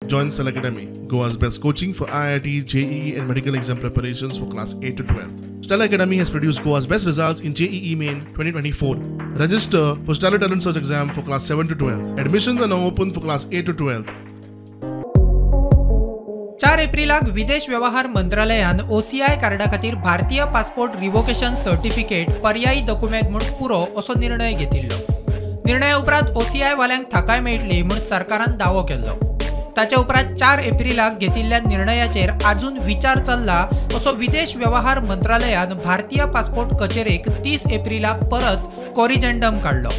Join Stellar Academy, Goa's best coaching for IIT, JEE and medical exam preparations for class 8 to 12. Stellar Academy has produced Goa's best results in JEE Main 2024. Register for Stellar Talent Search exam for class 7 to 12. Admissions are now open for class 8 to 12. 4 एप्रिलाक विदेश व्यवहार मंत्रालयान OCI कार्डा खातीर भारतीय passport revocation certificate पर्यायी दोकुमेंत म्हूण पुरो असो निर्णय घेतिल्लो. निर्णया उपरांत ओसीआय वाल्यांक थाकाय मेळटली म्हूण सरकारान दावो केल्लो. ताच्या उपरांत 4 एप्रिलाक घेतिल्ल्या निर्णयाचेर आजून विचार चल्ला असो विदेश व्यवहार मंत्रालयान भारतीय पासपोर्ट कचेरेक 30 एप्रिलाक परत कोरिजेंडम काडलो.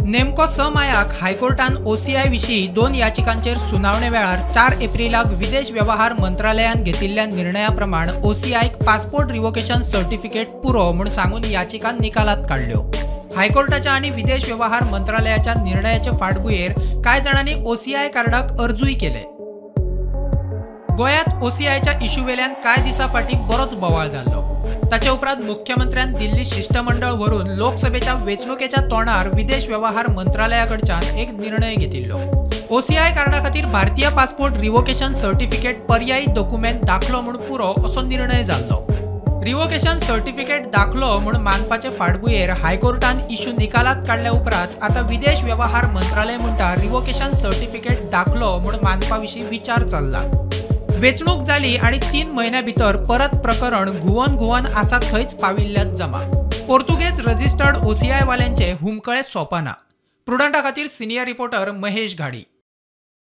नेमको 6 मायाक हायकोर्टान ओसीआय विशीं 2 याचिकांचेर सुनावणे वेळार 4 एप्रिलाक विदेश व्यवहार मंत्रालयान घेतिल्ल्या निर्णया प्रमाण ओसीआयक पासपोर्ट रिवोकेशन सर्टिफिकेट पुरो म्हूण सांगून याचिका निकालात काडल्यो. हायकोर्टाच्या आनी विदेश व्यवहार मंत्रालयाच्या निर्णयाचे फाटभुंयेर कांय जाणांनी ओसीआय कार्डाक अर्जूय केले. गोंयांत ओसीआयच्या इश्यू वेल्यान कांय दिसां फाटीं बरोच बोवाळ जाल्लो. ताचे उपरांत मुख्यमंत्र्यान दिल्ली शिश्टमंडळ व्हरून लोकसभेच्या वेंचणुकेच्या तोंडार विदेश व्यवहार मंत्रालया कडच्यान एक निर्णय घेतिल्लो. ओसीआय कार्डा खातीर भारतीय पासपोर्ट रिवोकेशन सर्टिफिकेट पर्यायी दोकुमेंत दाखलो म्हूण पुरो असो निर्णय जाल्लो. रिवोकेशन सर्टिफिकेट दाखलो म्हूण मानपाचे फाटभुंयेर हायकोर्टान इश्यू निकालात काडल्या उपरांत आतां विदेश व्यवहार मंत्रालय म्हणटा रिवोकेशन सर्टिफिकेट दाखलो म्हूण मानपा विशीं विचार चल्ला. वेंचणूक जाली आनी 3 म्हयन्या भितर परत प्रकरण घुंवन घुंवन आसा थंयच पाविल्ल्यात जमा. पोर्तुगेज रजिस्टर्ड ओसीआय वाल्यांचे हुमकळे सोंपना. प्रुडंटा खातीर सिनियर रिपोर्टर महेश घाडी.